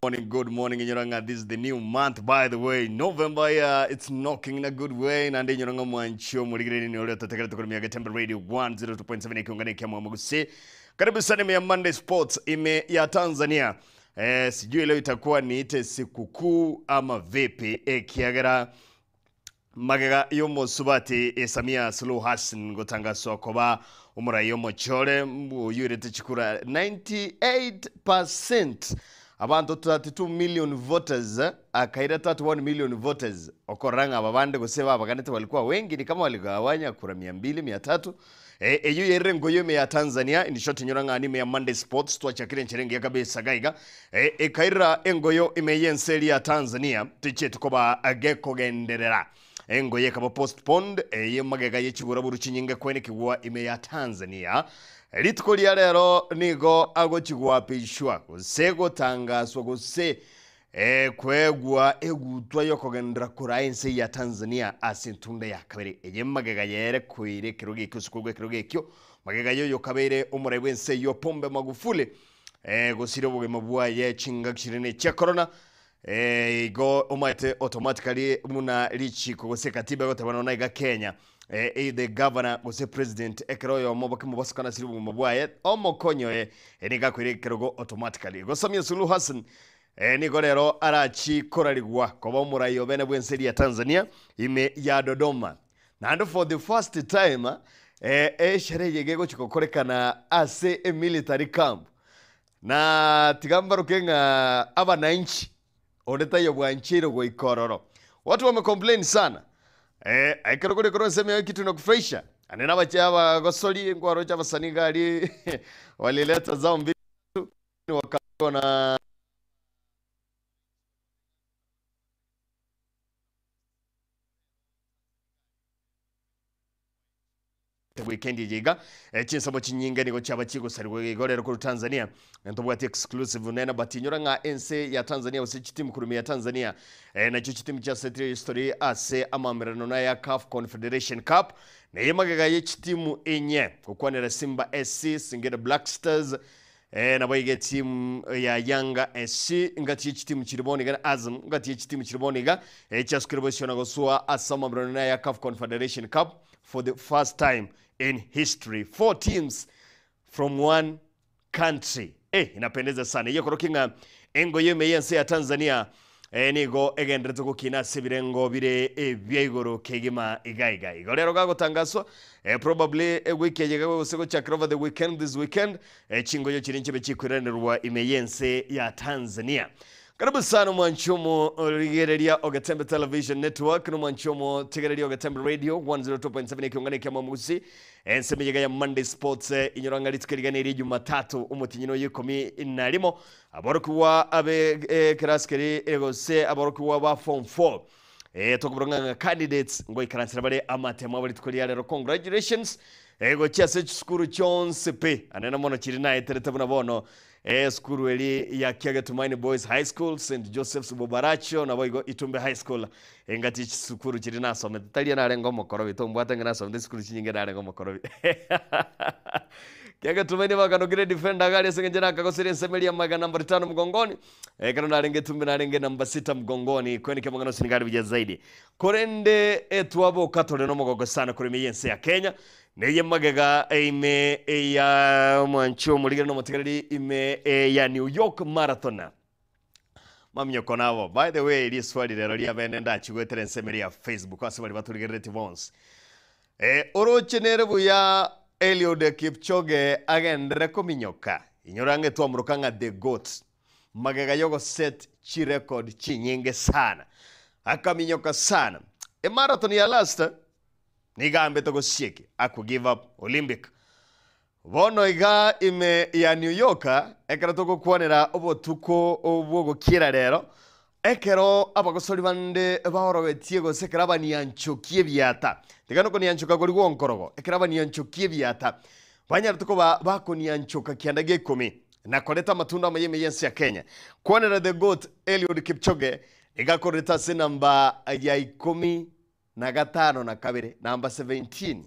Morning, good morning inyora ng'a this is the new month by the way November yeah, it's knocking in a good way nande inyora ng'a mwanchi omorigereri ni oria ototegerete korwa Getembe Radio 102.7 ekiungano ekia mwamo gusii karibu sana ime ya Monday Sports ime ya Tanzania eh, sijui leo itakuwa niite sikukuu ama vipi ekiagera Magega y'omosubati Samia Suluhu Hassan gotangaswa koba omorai omochore oyoirete chikura 98% abanto 32 million voters akaira 31 million voters okorora ng'a aba bande gose babaganete walikuwa wengi ni kama waligawanya kura mia mbili mia tatu Eh, eyio yerire enkoyo ime ya Tanzania in short nyora ng'a nime ya Monday Sports twachakire enchera engiya kabisa gaiga eh, ekairira engoyo ime y'ense eria ya Tanzania tichieti koba gekogenderera engoyo ekaba postponed eye magega ye chiburaburu chinyinge kwenekigwa ime ya Tanzania rituko ria rero nigo agochi goapishwa gose gotangaswa gose Ekoegwa egutwa y'okogenderera koraa ense ya Tanzania ase entunda ya kabere eye magega yere koira ekerogo ekio ase koigwa ekerogo ekio magega y'oyo okabeire omorai bw'ense eyio Pombe Magufuli gosira obogima bwaye chingaki chiria ne chia corona igo omaete automatically buna richiko gose ekatiba egoteba nonya iga Kenya either governor gose president ekero oyomo bakemobasokana asire obogima bwaye omokonyoe nigo akoira ekerogo automatically. Igo Samia Suluhu Hassan Nigo rero arachi korarigwa koba omorai obene bw'ense eria ya Tanzania ime ya Dodoma. Naende for the first time esherehe eye iga egochi gokorekana ase emilitary camp. Na tiga mbaroke ng'a abananchi onde taiyo bwancheire goika ororo. Watu wamecomplain sana. Ekero kore korwa ensemo ya kitu inakufurahisha. Naende nabache abagosori nkwaroche abasanii iga aria walileta zao mbili wakaambiwa na weekend eye iga chinsemo chinyinge nigo chiaba chigosarigwa iga igo rero korwa Tanzania ntobwati exclusive nene but inyora ng'a ense ya Tanzania gose chitimu korwa ime ya Tanzania nachio chitimu chiasetire history ase amamererano na ya CAF Confederation Cup neye magega ye chitimu inye gokwanera Simba SC, Singida Black Stars, Naboigo etimu ya Yanga SC ngati ye chitimu chiri bono iga na Azam ngati ye chitimu chiri bono iga chiasukire bosio na gosoa ase amaberano aya CAF Confederation Cup for the first time in history. Four teams from one country. Eh, inapendeza sana. Eyio ekorokia ng'a engoyo ime y'ense ya Tanzania nigo egenderete gokina ase ebirengo bire ebia igoro kegima iga iga. Igo rero gagotangaswa probably ewiki eye iga gose gochakera over the weekend this weekend chingoyo chiria nchibe chikoiranerwa ime y'ense ya Tanzania. Karibu sana omwanchi omorigereria o Getembe Television Network na omwanchi omotegereria o Getembe Radio 102.7 ekiongano ekia Mwamugusi ense emeyega ya Monday Sports inyora ng'a rituko eriga neri Jumatatu omotinyino oyo ikomi na rimo Aborokigwa abe ekerasi keria gose aborokigwa ba form 4 tokobora ng'a candidates ngoikaransera bare amatemo abo rituko ria rero congratulations gochia ase chisukuru chionsi pi anene mono chiri naeterete buna bono esukuru eri ya Kiage Tumaini Boys High School, St Joseph's Bobaracho naboigo Itumbe High School engati chisukuru chiri nasomete tari narenge omokorobi tombwate ng'a nasomete chisukuru chinyinge narenge omokorobi Kiagetumaini bakanokire defender gari ase engencho nakagosire ensemo eria amagena nambari tano mgongoni ekero narenge etumbe narenge namba sita mgongoni kweni kiamang'ana ase nigari buya zaidi korende etwaboka tore nomogoko sana korwa ime y'ense ya Kenya neye magega ime ya omwanchi omorigere nomotigareri ime ya New York Marathon Maminyoko nabo. By the way, riswali rero riabene ndachigwetera ensemo eria ya Facebook ase baria batorigereretie bonsi. Oroche nere buya Eliud Kipchoge agenderere kominyoka? Inyora ng'a twamoroka ng'a the goat. Magega yogoset chirecord chinyinge sana. Akaminyoka sana. Emarathon ya last nigo aambete gosieki ako give up Olympic. Bono iga ime ya New York, ekero togokwanera obotuko bw'ogokiera rero, ekero abagosori bande baorogetie gose ekero abanianchoki ebiata, tiga nokonianchoka koria gw'onkorogo, ekero abanianchoki ebiata banyarete koba bakonianchoka kianda gia ikomi na koreta amatunda amaya ime y'ense ya Kenya. Kwanera The Goat Eliud Kipchoge nigo akorete ase enamba ya ikomi na gatano na kabere, number 17.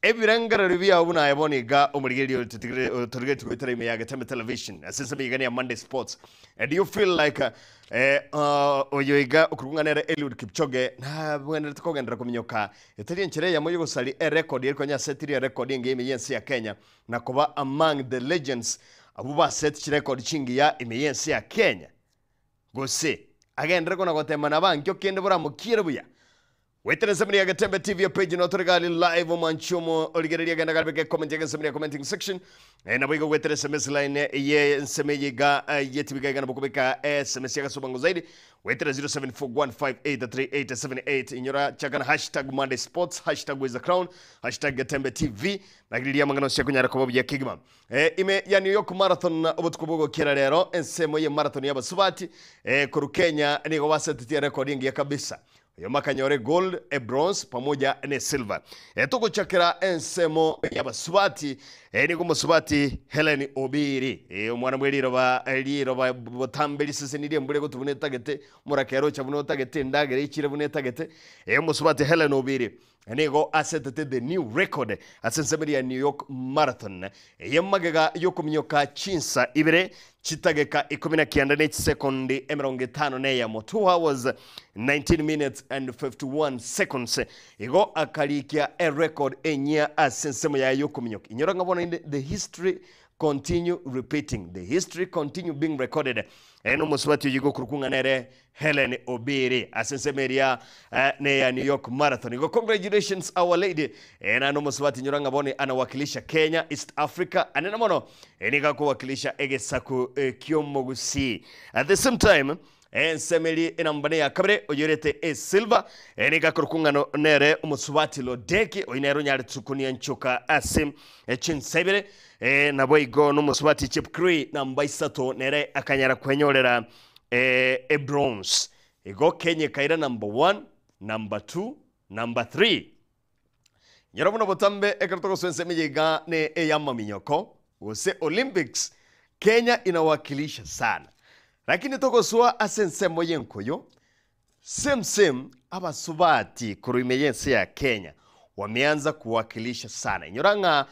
Ebirengererio biao buna aye bono iga omorigereria oyo otorigeretie goetera ime ya Getembe Television ase ensemo iga ya Monday Sports. Do you feel like oyo iga okorokwa ng'a nere Eliud Kipchoge nabwenerete kogenderera kominyoka etari enchera eyemo y'ogosaria erecord eri konya asetirie erecord engiya ime y'ense ya Kenya na koba among the legends abwo baseti chirecord chingiya ime y'ense ya Kenya? Gose agenderere kona gotema nabankio kende boramokiere buya? Goetera ensemo ya Getembe TV page no tore gari live omwanchi omo origereria genda gari beke comment ya ensemo ya commenting section eh, nabo igo goetera SMS line ye ensemo eye iga eh, ye TV iga nabo kobeka SMS ya gasobango zaidi goetera 0741583878 inyora chaka na hashtag Monday Sports hashtag with the crown hashtag Getembe TV nagiriria amang'ana onsi akonyara koba buya kegima eh, ime ya New York Marathon obotuko bw'ogokera rero ensemo ye marathon y'abasubati eh, koru Kenya nigo basetetie record engiya kabisa Oyomo akanyora egold, ebronze, pamoja ne silver. Togochakera ensemo y'abasubati, nigo omosubati Helen Obiri, omwana bwe riroba riroba botambe riseseni ri'embura egotwa buna etagete, omorakera ocha buna otagete, endagera echire buna etagete. Omosubati Helen Obiri nigo asetete the new record ase ensemo eria ya New York Marathon, eye magega y'okominyoka chinsa ibere chitageka ikomi na kianda ne chisekondi emerongo etano na eyemo, 2 hours 19 minutes and 51 seconds. Igo akarikia erecord enyia ase ensemo yaye y'okominyoka. Inyora ng'a bono inde the history continue repeating, the history continue being recorded. Ere nomosubati oyio igo okorokwa ng'a nere Helen Obiri ase ensemo eria neya New York Marathon. Igo congratulations our lady. Naende omosubati nyora ng'a bono anawakilisha Kenya, East Africa, anene mono nigo akowakilisha egesaku ki'omogusii. At the same time ensemo eria enamba neya kabere oyorete esilver nigo akorokwa ng'a nere omosubati Lodeki oyo nere onyarete konia nchoka ase chinsa ibere. Naboigo nomosubati Chepkirui namba isato nere akanyara kwenyorera Ebronze. Igo Kenya ekaira number one, number two, number three. Nyora buna botambe ekero togosoa ensemo eye iga ne ey'amaminyoko gose Olympics, Kenya inawakilisha sana. Lakini togosoa ase ensemo y'enkoyo, same same abasubati korwa ime y'ense ya Kenya wameanza kuwakilisha sana. Inyora ng'a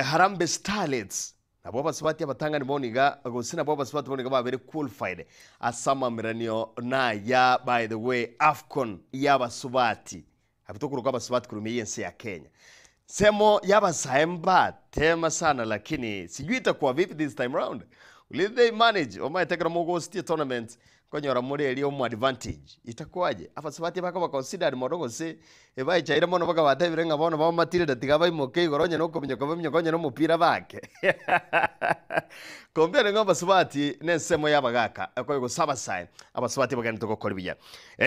Harambee Starlets Nabwo abasubati abatang'ani bono iga, gose nabwo abasubati bono iga babere qualified ase amameranio naya by the way Afcon y'abasubati. Abwo tokoroka abasubati korwa ime y'ense ya Kenya. Nsemo y'abasae mbatema sana lakini sijui itakuwa vipi this time round. Will they manage? Omanyete ekero mogositie tournament Nkonyora more erio omo advantage itakuwaje? Abasubati bakoba considered mono gose ebaichaire mono mpaka batebire ng'a bono bamatirire tiga baimoke igoro onye nokominyoka baminyoke onye nomopira bake. Compare ng'a abasubati na ensemo ya abagaka ekoe gose abasae, abasubati bagenderete gokora buya.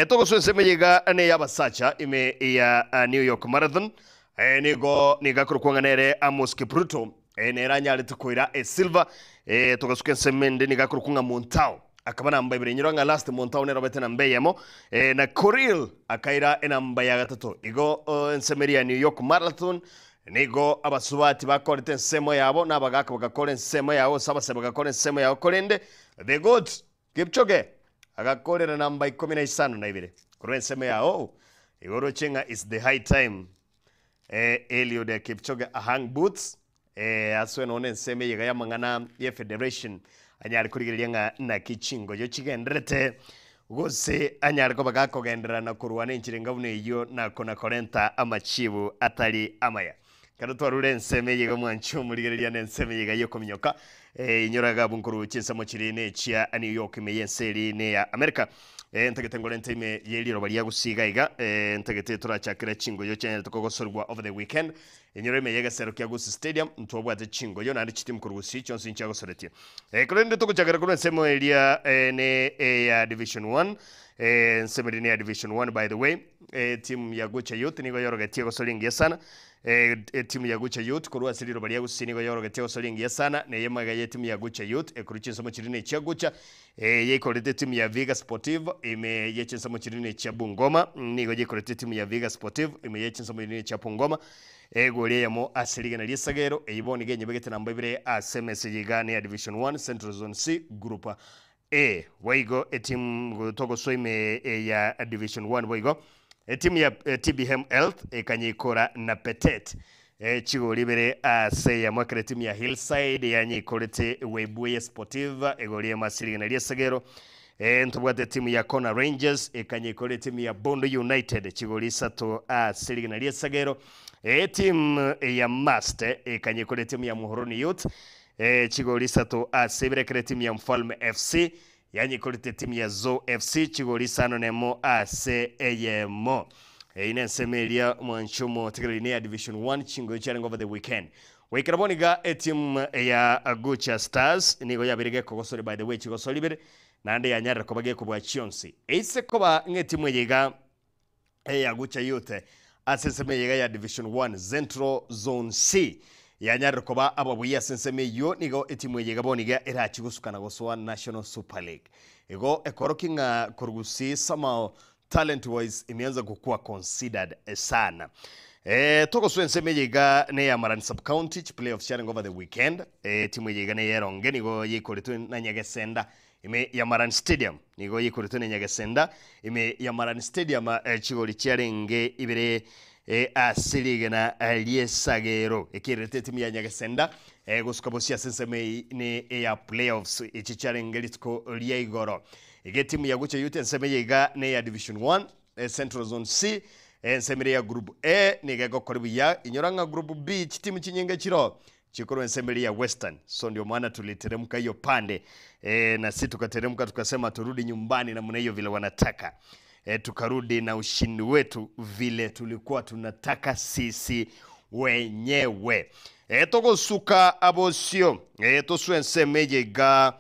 Togosoa ensemo eye iga neya abasacha ime ya New York Marathon, nigo nigo akorokwa ng'a nere Amos Kipruto. Nere anyarete koira esilver, togasuka ensemo ende nigo akorokwa ng'a Montao akaba namba ibere. Inyora ng'a last Montao nere obete namba eyemo, na Korir akaira enamba ya gatato. Igo ensemo eria ya New York Marathon nigo abasubati bakorete ensemo yabo na abagaka bagakora ensemo yabo gose abasae bagakora ensemo yabo korende the goat Kipchoge agakorera namba ikomi na isano na ibere korwa ensemo yao. Igo oroche ng'a it's the high time Eliud Kipchoge ahang boots aswe nonya ensemo eye iga y'amang'ana ye federation anyare korigereria ng'a naki chingoyo chigendererete gose anyare koba gakogenderera na korwana enchera enga buna eyio na kona korenta amachibu atari amaya. Ekero twarure ensemo eye iga mwanche omorigereria na ensemo eye iga y'okominyoka inyora iga abwo nkorwa chinsemo chiria ne echia New York ime y'ense eri ne ya America. Ntagete ngorente ime ye riroba ria Gusii iga iga, ntagete torachakere chingoyo chianyarete kogosorigwa over the weekend. Inyora ime y'egesero kia Gusii Stadium, ntwabwate chingoyo naende chitimu korwa Gusii chionsi nchiagosoretie. Korende togochakera korwa ensemo eria ne eya Division One, ensemo eria ne ya Division One by the way, etimu ya Gucha Youth nigo yorogetie egosori engiya sana, Etimu ya Gucha Youth korwa ase riroba ria Gusii nigo yorogetie egosori engiya sana, na eye magega y'etimu ya Gucha Youth ekorwa chinsemo chiria ne chia Gucha. Eye ikorete etimu ya Vihiga Sportive ime ye chinsemo chiria ne chia Bungoma. Nigo yekorete etimu ya Vihiga Sportive ime ye chinsemo chiria ne chia Bungoma egori eyemo ase rigena ri'esagero. Eyio bono iga enyebegete namba ibere ase emesa eye iga neya Division One Central Zone C Group A. Boigo etimu togosoa ime ya Division One boigo. Etimu ya TBM Health ekanyeikora na Petet chigori ibere ase eyemo ekero etimu ya Hillside yanyeikorete Webuye Sportive egori eyemo ase rigena ri'esegero. Ntobwate etimu ya Kona Rangers ekanyeikora etimu ya Bondo United chigori isato ase rigena ri'esegero. Etimu ya Mast ekanyeikora etimu ya Muhoroni Youth chigori isato ase ibere ekero etimu ya Mfalme FC Yanyikorete etimu ya Zoo FC chigori isano nemo ase eyemo. Eyio nensemo eria mwanche omotegereri ne ya Division 1 chingoyo chiarenge over the weekend. Goikera bono iga etimu ya Gucha Stars nigo yabeire gekogosori by the way chigosori ibere naende yanyarire koba gekobua chionsi. Eise koba ng'a etimu eye iga eya Gucha Youth ase ensemo eye iga ya Division 1 Central Zone C yanyarire koba ababuya ase ensemo eyio nigo etimu eye iga bono iga erachie gosukana gosoa National Super League. Igo ekorokia ng'a korwa Gusii somehow talent wise imeanza gokwa considered sana. Eh, togosoa ensemo eye iga ne ya Marani Sub County chiplayoffs chiarenge over the weekend. Eh, etimu eye iga ne ya Eronge nigo yaikoretwe na Nyagesenda Ime ya Marani Stadium nigo yaikoretwe na Nyagesenda. Ime ya Marani Stadium chigori chiarenge ibere ase rigena ri'esagero ekererete etimu ya Nyagesenda gosuka bosio ase ensemo eye ne eya playoffs echi chiarenge rituko ria igoro. Iga etimu ya Gucha Youth ensemo eye iga neya Division 1 Central Zone C ensemo ere ya Group A nigo egokora buya. Inyora ng'a Group B chitimu chinyinge chiroo Chikorwa ensemo eria ya Western. So ndio maana tuliteremka hiyo pande e, na si tukateremka tukasema turudi nyumbani namna hiyo vile wanataka e, tukarudi na ushindi wetu vile tulikuwa tunataka sisi wenyewe. E, togosuka abosio e, toswe ensemo eye iga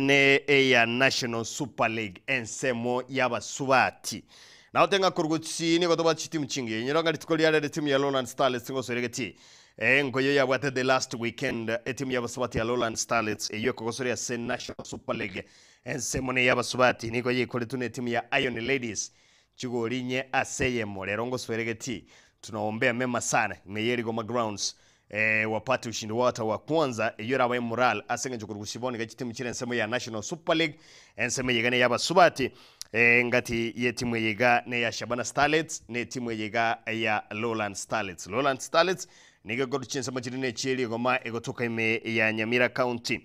ne eya National Super League ensemo y'abasubati. Nagote ng'a korwa gochia nigo tobwate chitimu chingiya. Inyora ng'a rituko riarero etimu ya Lowland Starlets ngosoire geti enkoyo yabwate the last weekend etimu y'abasubati ya Lowland Starlets eyio ekogosoria ase National Super League ensemo ne y'abasubati nigo yaikoretwe netimu ya Iron Ladies chigori inye ase eyemo. Rero ngosoire geti tunaombea mema sana ime ye Rigoma Grounds Wapate ushindi wao ata wa kwanza, eyio erabae moral ase engencho korwa gusii bono iga chitimu chire ensemo ya National Super League, ensemo eye iga ney'abasubati, engati y'etimu eye iga neya Shabana Starlets, na etimu eye iga ya Lowland Starlets. Lowland Starlets nigo ekorwa chinsemo chiria ne chie rigoma egotoka ime ya Nyamira County.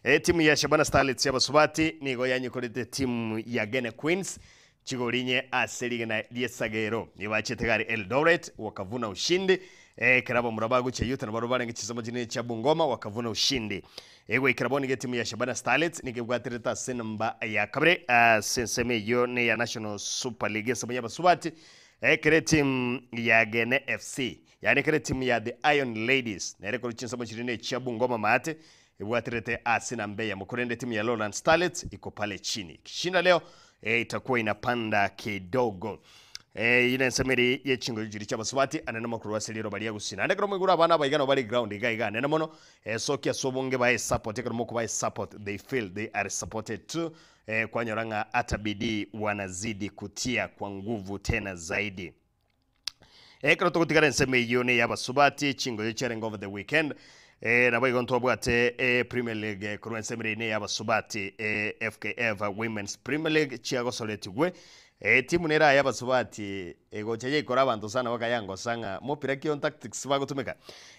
Etimu ya Shabana Starlets y'abasubati nigo yanyekorete etimu ya Gene Queens Chigori inye ase rigena ri'esagero nibachete gari Eldoret wakavuna ushindi. Ekero abamura ba Gucha Youth nabarabwo barenge chinsemo chinene chia Bungoma wakavuna ushindi. Egoikera bono iga etimu ya Shabana Starlets nigo ebwaterete ase enamba ya kabere ase ensemo eyio neya National Super League ensemo y'abasubati ekero etimu ya Gene FC yaani ekero etimu ya The Iron Ladies nere korwa chinsemo chiria ne chia Bungoma maate Ebwaterete ase namba eyemo korende timu ya Lowland Starlets iko pale chini. Ikishinda leo eh, itakuwa inapanda kidogo. Eh, eyio nensemo ere ye chingoyo chiria chi'abasubati anene mono korwa ase riroba ria Gusii. Naende ekero moigure abana aba iga nabo bare ground iga iga anene mono, eh, sokia ase obonge bae support ekero mokobae support they feel they are supported too. Eh, kwanyora ng'a ata bidii wanazidi kutia kwa nguvu tena zaidi. Ekero togotigara ensemo eyio ney'abasubati, chingoyo chiarenge over the weekend. Eh, naboigo ntwabwate eh, Premier League eh, korwa ensemo ere ney'abasubati eh, FKF Women's Premier League chiagosoretigwe. Eh, timu nere aye abasubati egocha yaikora abanto sana bakayangosa ng'a mopira ki on tactics bagotumeka.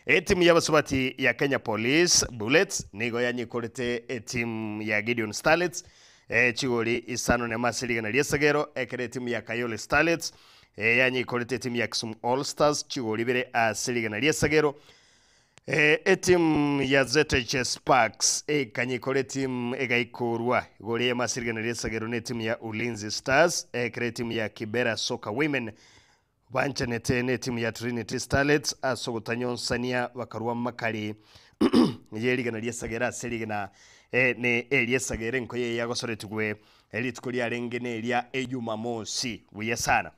Etimu y'abasubati ya Kenya Police Bullets nigo yanyikorete etimu ya Gideon Starlets eh, chigori isano nemo ase rigena ri'esegero ekero etimu ya Kayole Starlets Eyanyikorete etimu ya Kisumu All Stars chigori ibere ase rigena ri'esagero. Etimu ya ZHS Sparks ekanyikora etimu egaikorwa igoro eyemo ase rigena ri'esagero na etimu ya Ulinzi Stars ekero etimu ya Kibera Soccer Women banchanete na etimu ya Trinity Starlets ase ogotanyonsania bakarwa makari ye rigena ri'esagero ase rigena ne eri'esagero enkoyo eye yagosoretigwe Rituko riarenge neria Ejumamosi buya sana.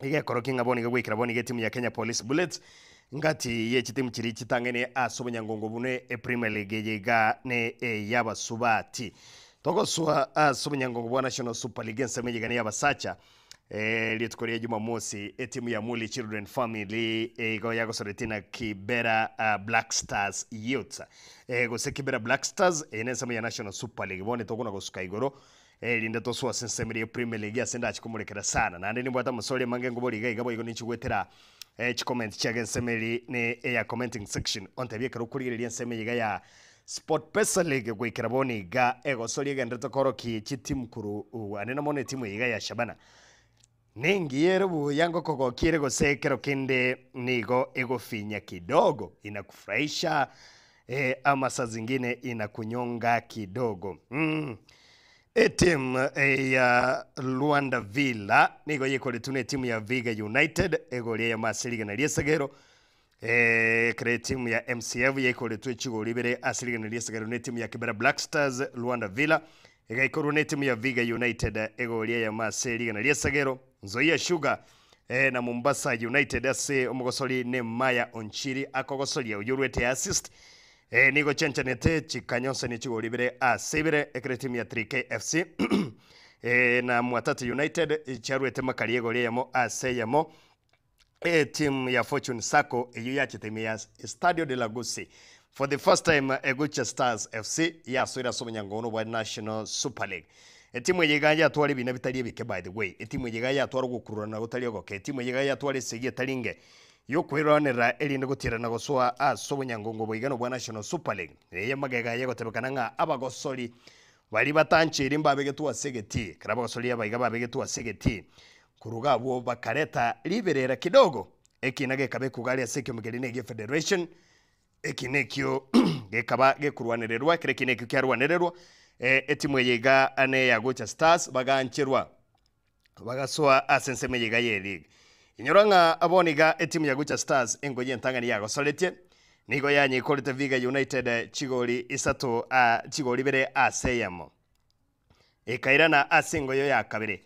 Egekoro ki ng'a bono iga goikera bono iga etimu ya Kenya Police Bullets ngati ye chitimu chiria chitang'aine ase obonyangongo buna e Premier League eye iga ne ey'abasubati. Togosoa ase obonyangongo bwa National Super League ensemo eye iga ney'abasacha. Rituko ria Jumamosi etimu ya Muli Children Family igo yagosoretie na Kibera Black Stars Youths gose Kibera Black Stars eye nensemo ya National Super League bono tokona gosuka igoro. Erinde tosoe ase ensemo eria ya Premier League ase ndache komorekera sana. Naende nimbwate amaswali amange nkobori iga iga boigo ninche goetera chicomment chiago ensemo eria ne eya commenting section ontebie ekero okorigereria ensemo eye iga ya SportPesa League goikera bono iga egosoria egenderete korokia chitimu korwa ande na mono etimu eye iga ya Shabana. Nengiya ere buya ngokogokia ere gose ekero kende nigo egofinya kidogo inakufurahisha eh, ama saa zingine inakunyonga kidogo mm. Etimu ya Luanda Villa nigo yekoretwe na etimu ya Vihiga United egori eyemo ase rigena ri'esegero. Ekero etimu ya MCF yaikoretwe chigori ibere ase rigena ri'esegero na etimu ya Kibera Black Stars, Luanda Villa egaikorwa na etimu ya Vihiga United egori eyemo ase rigena ri'esegero. Nzoia Sugar na Mombasa United ase omogosori Nehemiah Onchiri akogosoria oyio orwete assist nigo chianchanete chikanyonsania chigori ibere ase ibere ekero etimu ya 3K FC na Mwatate United chiarwete makari egori eyemo ase eyemo. Etimu ya Fortune Sacco eyio yachete ime ya Estadio de la Gusii for the first time egochia Stars FC yasoire ase obonyangogono bwa National Super League. Etimu eye iga yatwara ebina bitari ebike by the way. Etimu eye iga yatwara ogokururana gotari ogoke. Etimu eye iga yatwara esegi etari nge yokwerwanerera erinde gotierana gosoa ase obonyangongo boigano bwa National Super League. Eye magega yegotebekana ng'a abagosori baria batancheiri mbabegetwe ase egetii. Ekero abagosori aba iga babegetwe ase egetii, Koruga abwo bakareta riberera kidogo, ekina gekaba ekugari ase ekiombe keria negie federation, ekina ekio gekaba gekorwanererwa, ekero ekina ekio kiarwanererwa, etimu eye iga neya Gocha Stars bagancherwa bagasoa ase ensemo eye iga ye league. Inyora ng'a bono iga etimu ya Gocha Stars engoyi entang'ani yagosoretie, nigo yanyekorete Vihiga United chigori isato chigori ibere ase eyemo. Ekairana ase engoyo ya kabere,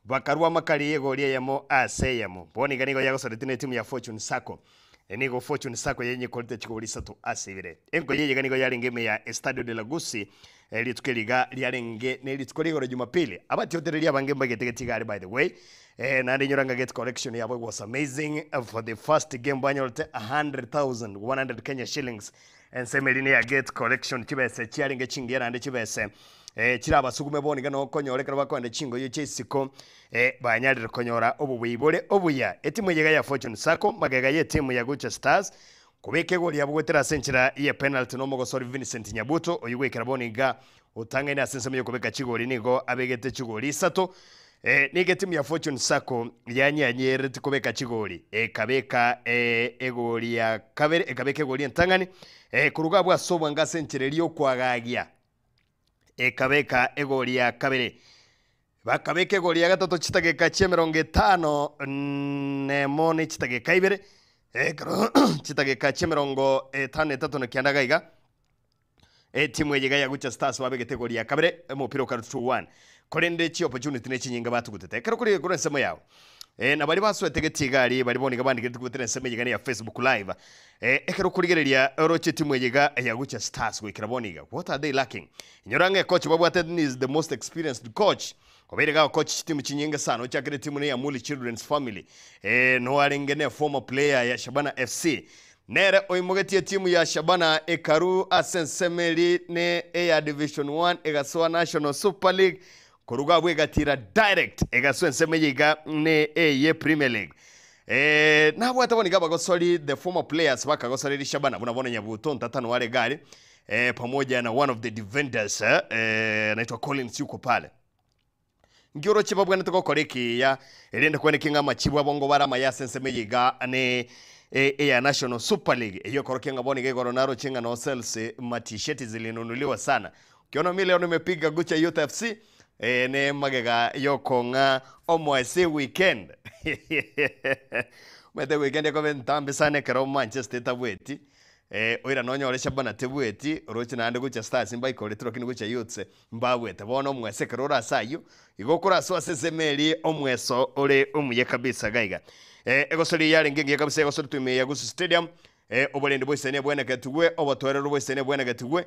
bakarua amakari y'egori eyemo ase eyemo. Bono iga nigo yagosoretie netimu ya Fortune Sacco. Nigo Fortune Sacco yenyekorete chigori isato ase ibere. Engoyo eye iga nigo yarenge ime ya Estadio de la Gusii, rituko eri iga riarenge ne rituko rigoro Jumapili. Abatiotereri abange mbaigete getiga are by the way. Naende inyora ng'a gate collection yabo was amazing for the first game banyorete 100,000, 100 Kenya shillings. Ensemo eria neya gate collection, chibesa chiarenge chingiya naende chibesa chirabasugume bono iga nokonyora ekero bakoenda chingoyo chia isiko banyarire konyora obobui bore obuya. Etimu eye iga ya Fortune Sacco magega y'etimu ya Gucha Stars kobeka egori yabo goetera ase enchera ye penalty na omogosori Vincent Nyabuto oyio goikera bono iga otang'aine ase ensemo yokobeka chigori nigo abegete chigori isato. Nigo etimu ya Fortune Sacco yanyanyereti kobeka chigori ekabeka egori ya kabere ekabeka egori entang'ani koruga abwo ase obwango ase enchera eria y'okwagagia. Ekabeka egori ya kabere, bakabeka egori ya gatato chidageka chi'emerongo etano nemo ne chidageka ibere, ekero chidageka chi'emerongo etano na etato na kianda iga iga, etimu eye iga ya Gucha Stars babegete egori ya kabere, omopira okare 2-1. Korende chiopportunity ne chinyinga batugutete. Ekero kore igoro ensemo yao, na baria basoete getii iga aria, baria bono iga bandikereti goetera ensemo eye iga ya Facebook live, ekero okorigereria oroche etimu eye iga ya Gucha Stars goikera bono iga, what are they lacking? Inyora ng'a ecoach babwate is the most experienced coach, obeire iga agocoach chitimu chinyinge sana, ochakire etimu ne ya Muli Children's Family, no arenge ne former player ya Shabana FC, Nere oimogetie etimu ya Shabana ekaru ase ensemo eria ne eya Division One egasoa National Super League, koruga abwo egatira direct egasoa ensemo eye iga ne eye Premier League. Nabwate bono iga abagosori the former players bakagosoreria Shabana buna bono Nyabuto Ntatano are iga aria pamoja na one of the defenders anaitwa Collins yuko pale. Nki oroche babwenerete gokora ekiya, erinde kweneki ng'a amachibu abo ngobare amaya ase ensemo eye iga ne eya National Super League, eyio ekorokia ng'a bono iga igoro naroche ng'a no sales ma t-shirt zilinunuliwa sana. Ukiona mi leo nimepiga Gucha Youth FC ne magega yokong'a omoese weekend. Omanyete weekend ekoba entambe sana ekero Manchester etabweti. Oirane onyore Shabana tebweti, oroche naende Gucha Stars mbaikoreti lakini Gucha Youths Mbagwete bono omweso ekero ore ase ayio, igo okorasoa ase ensemo eria omweso ore omuya kabisa gaiga. Egosori eyio yarenge engiya kabisa egosoretwe ime ya Gusii Stadium, oborendi bwa isani bwenegetigwe, obotoereru bwa isani bwenegetigwe,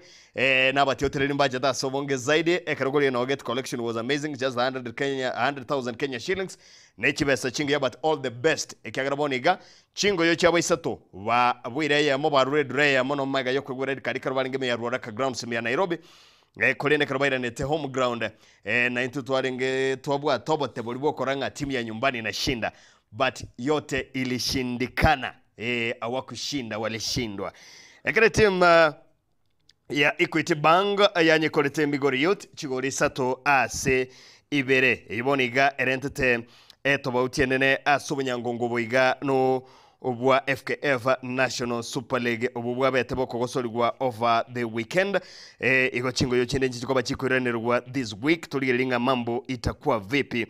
na abatiotereri mbachete ase obonge zaidi, ekero koria no gate collection was amazing, just 100 Kenya, 100,000 Kenya shillings, ne chibesa chingiya but all the best, ekiagera bono iga chingoyo chiabo isato ba boire eyemo barure edura eyemo nomaiga yokoigwa red card ekero barenge ime ya Ruaraka Grounds ime ya Nairobi. Korende ekero bairanete home ground, naintwe twarenge twabwate obotebori bw'okora ng'a timu ya nyumbani inashinda, but yote ilishindikana, hawakushinda walishindwa. Ekero etimu ya Equity Bank yanyekorete Migori Youth chigori isato ase ibere. Eyio bono iga erentete etobauti enene ase obonyangongo obo iga no obwa FKF National Super League obwo bwabete bokogosorigwa over the weekend. Igo chingoyo chinde nchichikoba chikoiranerigwa this week torigererie ng'a mambo itakuwa vipi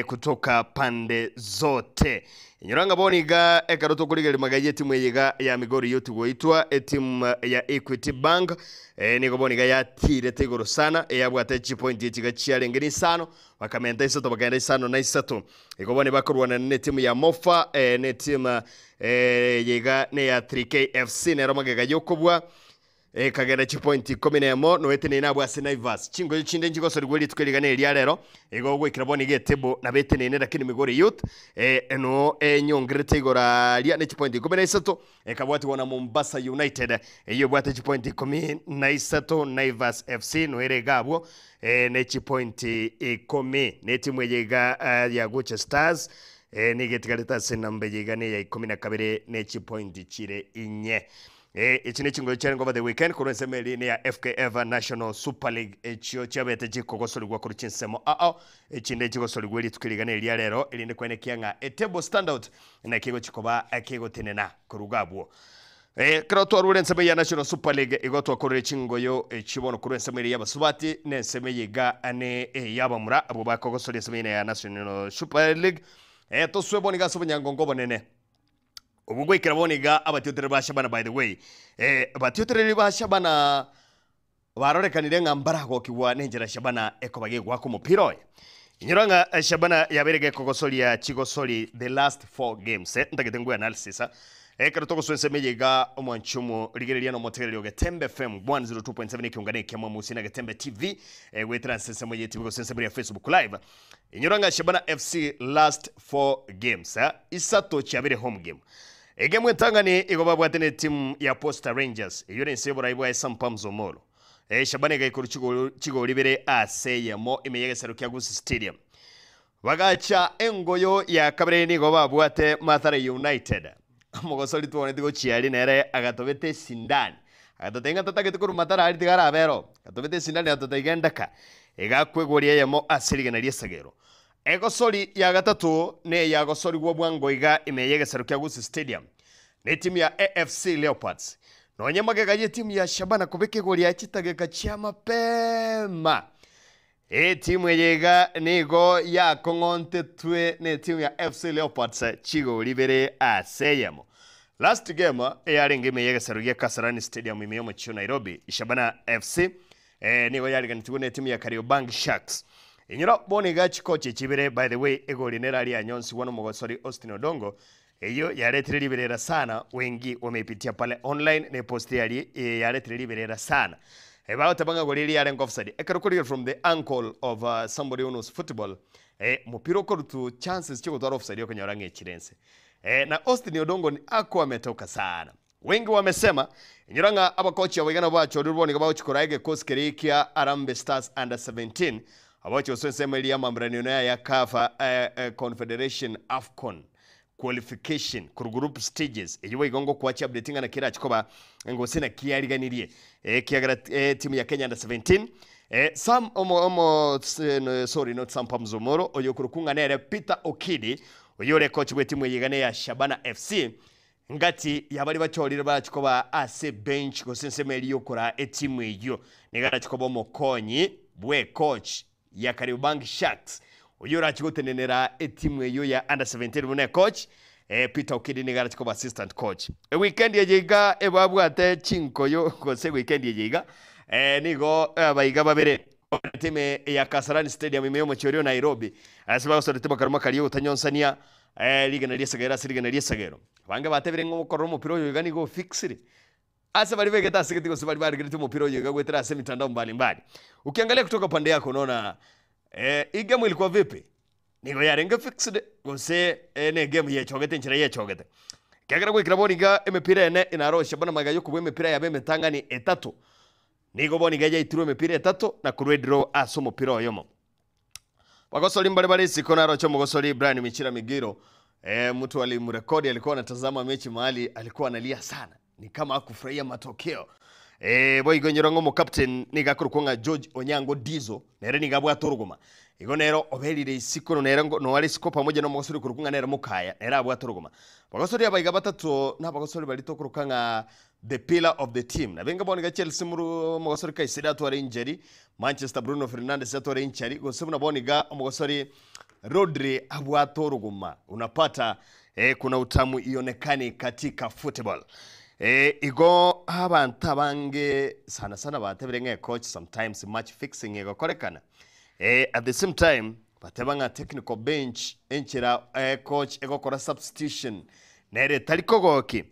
kutoka pande zote. Inyora ng'a bono iga ekero tokorigereria magega y'etimu eye iga ya Migori Youth goitwa etimu ya Equity Bank nigo bono iga yatiirete igoro sana eyabwate chipointi echi iga chiarenge nisano bakamenta isato bakagenda isano na isato. Igo bono bakorwanana netimu ya Mofa netimu eye iga neya 3K FC nero magega y'okobua Ekagenda chipointi ikomi nemo, noeteneine abwo ase Naivas. Chingoyo chinde nchigosorigwe rituko rigana eria rero, igo goikera bono iga etable nabo eteneine lakini Migori Youth no enyongerete igoro aria ne chipointi 13, ekabwatigwa na Mombasa United eyio ebwate chipointi 13, Naivas FC no ere iga abwo ne chipointi ikomi. Ne etimu eye iga ya Gucha Stars nigo etigarete ase enamba eye iga neya 12 ne chipointi chire inye. Echi nechingoyo chiarenge over the weekend korwa ensemo eria neya FKF National Super League echio chiabete chikogosorigwa korwa chinsemo ao echinde chigosorigwa rituko rigana eria rero erinde kwenekia ng'a etable standout naki egochi koba kegotenena korwa iga abwo. Ekero twarure ensemo ya National Super League igo twakorire chingoyo echio bono korwa ensemo eria y'abasubati na ensemo eye iga ne ey'abamura abwo bakogosoria ensemo eye ya National Super League. Toswe bono iga ase obonyangongo obonene. Obwo goikera bono iga abatiotereri ba Shabana by the way, eh, abatiotereri ba Shabana barorekanire ng'a mbaragokigwa nenchera Shabana ekoba gegoaka omopira oye. Inyora ng'a eh, Shabana yabeire gekogosoria chigosori the last four games, eh, ntagete ngwe analysis ah. Ekero togosoa ensemo eye iga omwanchi omorigereria na omotegereri o Getembe FM 102.7 ekiungano ekia Mwamusi na Getembe TV eh, goetera ase ensemo ye TV gose ensemo ya Facebook Live. Inyora ng'a Shabana FC last 4 games isato chiabere home game. Egemu entang'ani igo babwate ne timu ya Posta Rangers eyio ere inse y'oborai bwaye Sam Pams Omolo. Shabana egaikora chigori ibere ase eyemo ime y'egesero kia Gusii Stadium. Bagacha engoyo ya kabere nigo babwate Mathare United. Omogosori twoneti gochia aria nere agatobeta esindani. Agatotebia ng'a tatagete korwa Mathare aria tiga arabe ero. Agatobeta esindani agatotebia gendeka. Egakwa egori eyemo ase rigena ri'esagero. Egosori ya gatato neyagosorigwa bwango iga ime y'egesero kia Gusii Stadium netimu ya AFC Leopards. Nonye magega y'etimu ya Shabana kobeka egori yaye chitageka chia mapema. Etimu eye iga nigo yakong'ontetwe netimu ya FC Leopards chigori ibere ase eyemo. Last game eyarenge ime y'egesero gia Kasarani Stadium ime y'omochie o Nairobi, Shabana FC nigo yariganetigwe netimu ya Kariobangi Sharks. Inyora bono iga chikochi echi ibere by the way egori nere aria yanyonsigwa nomogosori Austin Odongo eyio yaretire riberera sana wengi wameipitia pale online ne post yaria yaretire riberera sana bagoteba ng'a gori eria yarenge offside ekero korigereria from the angle of somebody who knows football mopira okorutu chances chiogotwara offside okonyora ng'a echire ense na Austin Odongo ni ako ametoka sana wengi wamesema inyora ng'a abakochi abo iga nabo bachorirwe bono iga bagochi koraa egekosi keria kia Harambee Stars under 17 abagochi gosoa ensemo eria y'amamburanio ya CAF Confederation Afcon Qualification korwa group stages eyio boigo ngokoa chiupdate ng'a naki erachi koba gose naki yariganirie ekiagera timu ya Kenya under 17 Sam omo omo sorry not Sam Pams Omoro oyo okorokwa ng'a nere Peter Okidi oyio ore coach bw'etimu eye iga neya Shabana FC ngati yabaria bachorire barachi koba ase bench gose ensemo eria yokoraa etimu eyio nigo arachi koba omokonyi bwe coach ya Kariobangi Sharks, oyio orache gotenenera etimu eyio ya Under 17 buna ecoach, Peter Okidi nigo arache koba assistant coach. Eweekend eye iga ebabwate chinkoyo gose weekend eye iga nigo abaiga babere etimu ya Kasarani Stadium ime y'omochie oria o Nairobi ase bagosorete bakaruma karia ogotanyonsania rigena ri'esegero ase rigena ri'esegero. Abange batebire ng'a okorora omopira oyo iga nigo ofixire. Ase baria begete ase gati gose baria barigeretie omopira oyo iga goetera ase emitandao mbali mbali. Ukiangalia kutoka pande yako unaona eh, hii game ilikuwa vipi? Nigo yarenge fixed gose eh, ne game yechogete enchera yechogete. Ekiagera goikera bono iga emepira ene inaroshe buna magega yokobua emepira yabo emetang'ani etato. Nigo bono iga yaitirwe emepira etato na korwa edraw ase omopira oyomo. Bagosori mbare bare isiko naroche omogosori Brian Michira Migiro eh, mtu alimrekodi alikuwa anatazama mechi mahali alikuwa analia sana ni kama hakufurahia matokeo eh, boigo inyora ng'a omocaptain nigo akorokwa ng'a George Onyango Dizo nere nigo abwate orogoma igo nere oberire isiko nere ngo- noare isiko pamoja na omogosori okorokwa ng'a nere Mokaya nere abwate orogoma. Bagosori aba iga batato nabagosori baria tokoroka ng'a The pillar of the team. Nabenge bono iga Chelsea muru omogosori Caicedo atware injury, Manchester Bruno Fernandes atware injury, gose buna bono iga omogosori Rodri abwate orogoma. Unapata eh, kuna utamu ionekani katika football. Eh, igo abanto abange sana sana batebire ng'a ecoach sometimes match fixing egokorekana. Eh, at the same time bateba ng'a technical bench enchera eh, coach egokora substitution nere etari kogoki.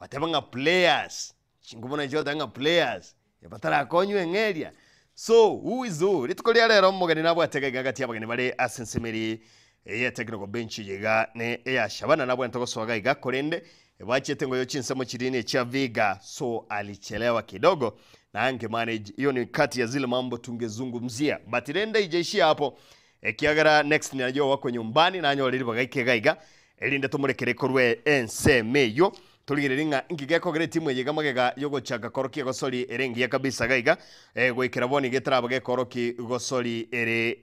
Bateba ng'a players, chinkubo nachio chigoteeba ng'a players batarakonywa eng'eria. So who is who? Rituko ria rero omogeni nabwate iga iga gati y'abageni bare ase ensemo eria eye technical bench eye iga ne eya Shabana nabwenerete gosoa iga iga korende bachiete ngoyo chinsemo chiria ne echia Vihiga so alichelewa kidogo na ange manage hiyo ni kati ya zile mambo tungezungumzia but rende ijaishia hapo ekiagera next najua wako nyumbani nanyore ribaga ike iga iga Erinde tomorekere korwa ensemo eyio, torigererie ng'a inki gekogera etimu eye iga magega y'ogochaka korokia egosori ere engiya kabisa iga iga, goikera bono iga etaraba gekoroki gosori ere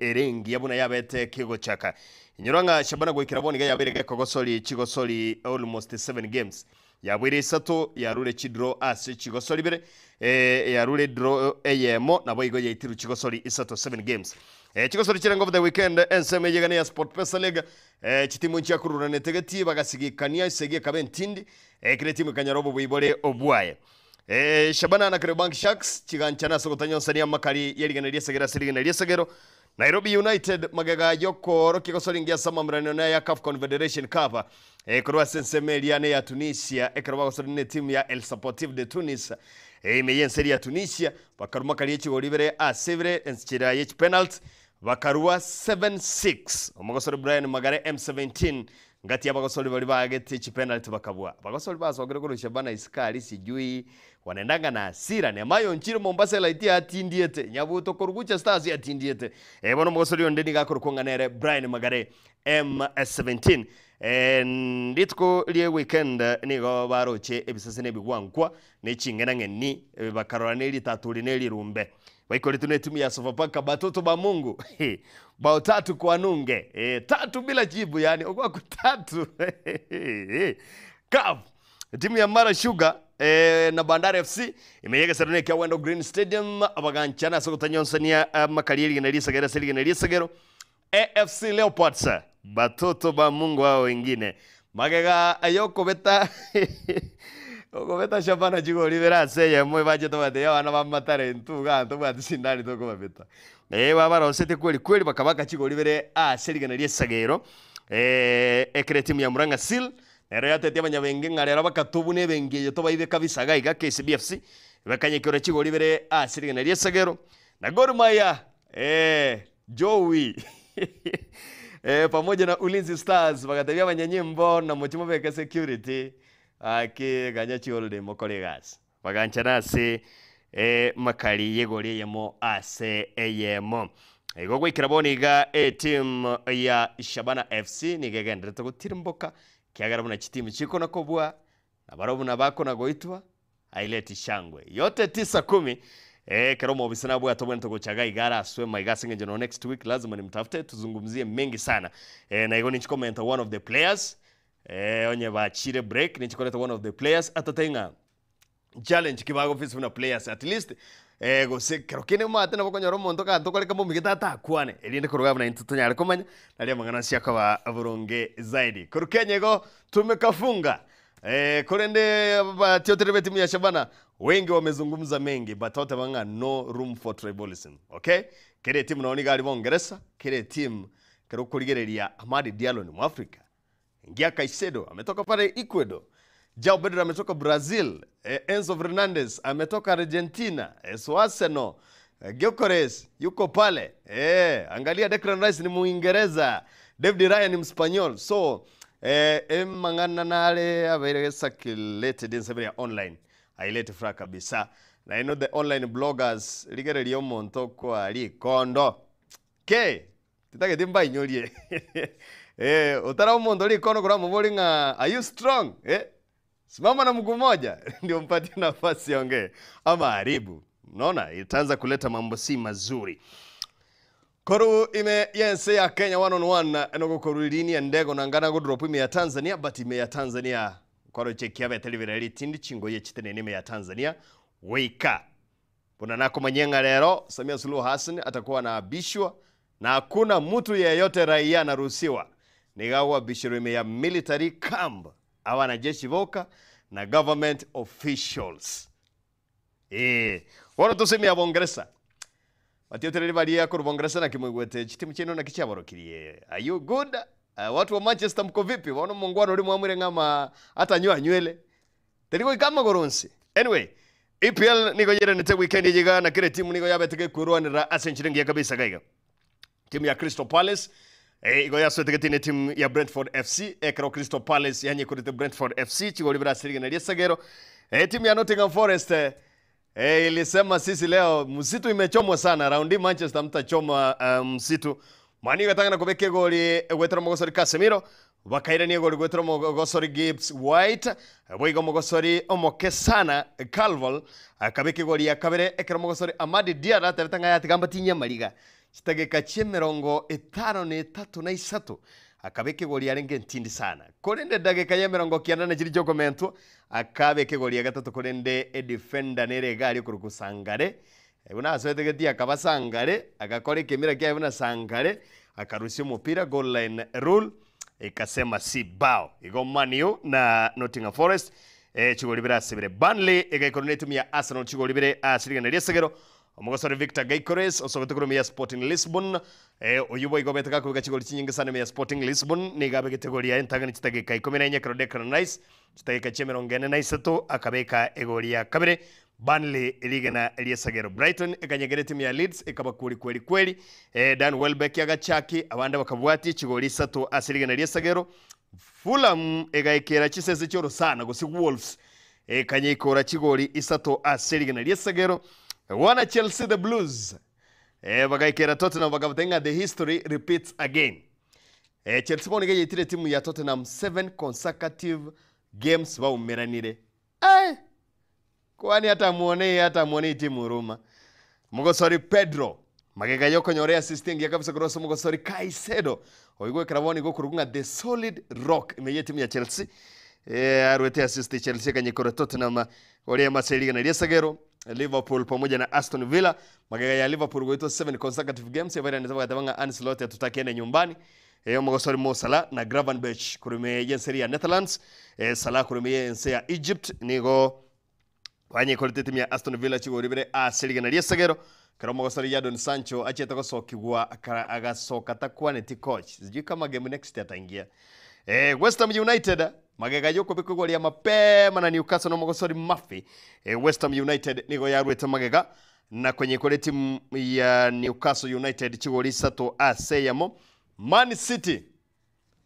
ere engiya buna yabete kegochaka. Inyora ng'a Shabana goikera bono iga yabeire gekogosori chigosori almost seven games. Yaboire isato, yarure chidraw ase chigosori ibere, yarure edraw eyemo, naboigo yaitirwe chigosori isato, seven games. Chigosori chirengo of the weekend, ensemo eye iga neya SportPesa League, chitimu nchiakururanete getii bagasigikania esegi ekaba entindi, kera etimu ekanyora obobuibore obwaye. Shabana na Kariobangi Sharks chiganchana ase ogotanyonsania amakari ye rigena ri'esegero ase rigena ri'esegero. Nairobi United magega y'okoorokia gosori engiya ase amamuranio ya CAF Confederation Cup korwa ase ensemo eria neya Tunisia ekero bagosorania netimu ya El Sportif de Tunis ime y'ense eria ya Tunisia bakaruma karia chigori ibere ase ibere enchera ye chipenalty bakarua 7-6 omogosori Brian Magare M17 Ngati y'abagosori baria baagete chipenalty bakabua. Abagosori basokire korwa Shabana Isikari sijui wanendanga na hasira Nehemiah Onchiri Mombasa elite yatindiete Nyabuto korwa Gucha Stars yatindiete Eh bono omogosori onde nigo akorokwa ng'a nere Brian Magare M17 Eh rituko rie weekend nigo baroche ebisase na ebigwankwa ne ching'enang'eni bakarora ne ritaturi ne rirumbe Baikoretwe netimu ya Sofapaka batoto ba Mungu bao tatu kwa nunge eh, tatu bila jibu yani ogwaku tatu CAF timu ya Mara Sugar eh, na Bandari FC imeyegesera nekia Wendo Green Stadium abaganchana ase gotanyonsania amakari erigena risegero ase rigena risegero AFC Leopards batoto ba Mungu hao wengine magega ayokobeta okobeta Shabana chigori ibere ase eyemo ebachete bagatebia abana ba Matare intwe igaa ntobwati sindani tokobabeta. Eh babarosetie kweri kweri bakabaka chigori ibere ase rigena ri'esagero ekero etimu ya Murang'a Seal nero yatetie abanyabenge ng'a rero bakatobuna ebenki eye tobaibe kabisa iga iga KCB FC bakanyekera chigori ibere ase rigena ri'esagero na Gor Mahia eh. Joey eh, pamoja na Ulinzi Stars bagatebia abanyanyimbo na mochie mobeke security ake ganya chiholiday mokore egasi. Baganchana ase eh, makari y'egori eyemo ase eyemo. Igo goikera bono iga etimu ya Shabana FC nigo egendererete gotirimboka ekiagera buna chitimu chikona kobua na barabwo buna bakona goitwa Aileti shangwe yote tisa kumi ekero omobisa nabwate obwenerete gocha iga iga araswe maiga ase eng'encho no next week lazima nimtafute tuzungumzie mengi sana eh, na igo ninchi komenta one of the players eh, onye bachire break ninchi koreta one of the players atatari ng'a challenge ki bago face buna players at least eh, gose kero kende omanyete nabo okonyora omonto gatokoreka momigete atakwane erinde korwa buna intwe tonyare komanya naria amang'ana onsi akoba boronge zaidi. Korwa Kenya igo tumekafunga Eh, korende abatiotereri b'etimu ya Shabana wengi wamezungumza mengi but oteba ng'a no room for tribalism okay kera etimu nonye nigo aria bongeresa kera etimu ekero okorigereria Amad Diallo ni Mwafrika Ngia Caicedo ametoka pale Ecuador Joao Pedro ametoka Brazil eh, Enzo Fernandez ametoka Argentina eh, so Arsenal eh, Gyökeres yuko pale eh, angalia Declan Rice ni Muingereza David Raya ni Mspanyol so Eh, emang'ana nare abeire circulated ense bere ya online ailete furaha kabisa. Nainwe the online bloggers rigereria omonto okoa rikondo. Kei! Titageti mbainyorie. Eh, otara omonto rikondo koramobori ng'a are you strong? Eh, simama na mguu moja ndio mpatie nafasi aongee ama haribu. Unaona, itaanza kuleta mambo si mazuri. Koru ime y'ense ya Kenya one on one nogokorwa erini endego nangana godrop ime ya Tanzania but ime ya Tanzania nkoroche ekiabete ribera ritindi chingoyi chitenene ime ya Tanzania goika buna nakomanyia ng'a rero Samia Suluhu Hassan atakuwa anaabishwa na hakuna mtu yeyote raia anaruhusiwa nigo agoabishirwa ime ya military camp abanajeshi boka na government officials. Ee, bono tose ime ya Bongeresa. Batiotereri baria korwa Bongeresa naki moigwete chitimu chiaino naki chiaborokirie. Are you good? Uh, watu wa Manchester mko vipi? Bono omongwana oria mwamwire ng'a ama atanywa anywele. Teri goika amagoro onsi. Anyway, EPL nigo yeranete weekend eye iga na kera etimu nigo yabete gekwerwanera ase enchera engiya kabisa iga iga. Timu ya Crystal Palace eh, igo yasoetegetie ne timu ya Brentford FC ekero Crystal Palace yanyekorete Brentford FC chigori bire ase rigena ri'esegero. Eh, timu ya Nottingham Forest eh, eh, ilisema sisi leo msitu imechomwa sana raundi Manchester mtachoma eh, msitu mani igatang'ana kobeka egori goetera omogosori Casemiro bakairania egori goetera omogosori Gibbs White boigo omogosori omoke sana Calvell akabeka egori ya kabere ekero omogosori Amadi Diarra atebete ng'a yatiga mbatinyie amariga Chidageka chi'emerongo etano na etato na isato akabeka egori arenge entindi sana. Korende edageka y'emerongo kianda na chiria chi'okomentwa, akabeka egori ya gatato korende edefender nere egari okorokwa Sangare, buna asoete getii akaba Sangare, agakora ekemira kiaye buna Sangare, akarusia omopira goal line rule ekasema si bao. Igo Man U na Nottingham Forest chigori bire ase bire. Burnley egaikorwa na etimu ya Arsenal chigori bire ase rigena ri'esegero. Omogosori Victor Gyökeres osogete korwa ime ya Sporting Lisbon, oyio boigo obete gakobeka chigori chinyinge sana ime ya Sporting Lisbon, nigo abegete egori yaye entang'ani chidageka ikomi na inye ekero Declan Rice chidageka chi'emerongo ene na isato akabeka egori ya kabere. Burnley rigena ri'esagero. Brighton ekanyegera etimu ya Leeds ekabakuri kweri kweri. Dan Welbeck agachaki abande bakabwatia chigori isato ase rigena ri'esagero. Fulham egaikera chisese chi'orosana gose Wolves Ekanyeikora chigori isato ase rigena ri'esegero. Wana Chelsea the Blues bagaikera Tottenham bakabatebia ng'a the history repeats again. Chelsea bono iga yaitire etimu ya Tottenham 7 consecutive games baumeranire. Eh! Kwani hata muonei hata muonei timu huruma. Omogosori Pedro magega yokonyora eassist engiya kabisa korwa ase omogosori Caicedo oigwekera bono igo okorokwa ng'a the solid rock ime y'etimu ya Chelsea eh, arwete assist Chelsea ekanyekora Tottenham oria ase rigena ri'esegero Liverpool pamoja na Aston Villa magega ya Liverpool goitwa 7 consecutive games ebairanete bagateba ng'a Arne Slot atutaki ende nyumbani eh, omogosori Mo Salah na Gravenberch korwa ime y'ense ya Netherlands eh, Salah korwa ime y'ense ya Egypt nigo Banyekorete etimu ya Aston Villa chigori bire ase rigena ri'esegero, ekero omogosori Jadon Sancho achiete gosokigwa agasoka takwaneti coach. Sijui kama game next ataingia. Eh, West Ham United magega y'okobekwa igoro ya mapema na Newcastle na omogosori Murphy. Eh, West Ham United nigo yarwete magega na konyekora etimu ya Newcastle United chigori isato ase eyemo. Man City